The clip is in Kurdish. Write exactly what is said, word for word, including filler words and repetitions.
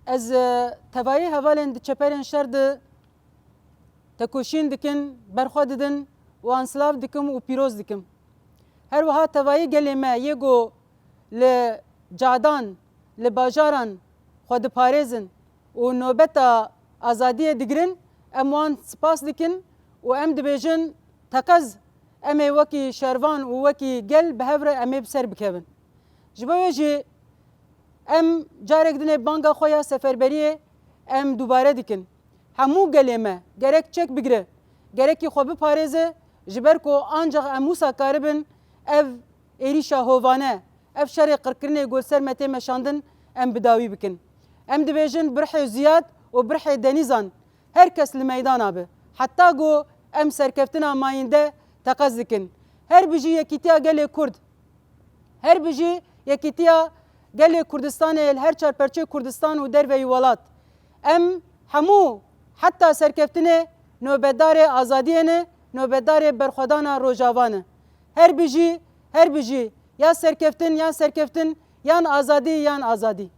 Ez e, tevayî hevalên di çeperên şer de tekoşîn dikin, berxwe didin û an silav dikim û pîroz dikim. Her wiha tevayî gelê me yê ku li cadan, li bajaran xwe diparêzin û nobeta azadiyê digirin, em wan spas dikin û em dibêjin teqez em ê wekî şervan û wekî gel bi hev re em ê bi ser bikevin. Ji bo wê jî em carek dinê banga xwe ya seferberiyê em dubare dikin. Hemû gelê me gerek çek bigire, gerekî xwe biparêze, ji ber ku ancax em wisa karibin ev êrîşa hovane, ev şerê qirkirinê ku li ser me tê meşandin, em bi dawî bikin. Em dibêjin birhê Ziyad û birhê Denîzan her kes li meydana be. Heta ku em serkeftina mayînde teqez dikin. Her bijî yekîtiya gelê Kurd. Her bijî yekîtiya gelê Kurdistanê li her çar perçeyê Kurdistan û derveyî welat. Em hemû heta serkeftinê nobetdarê azadiyê ne, nobetdarê berxwedana Rojava ne. Her bijî, her bijî ya serkeftin, yan serkeftin, yan azadî, yan azadî.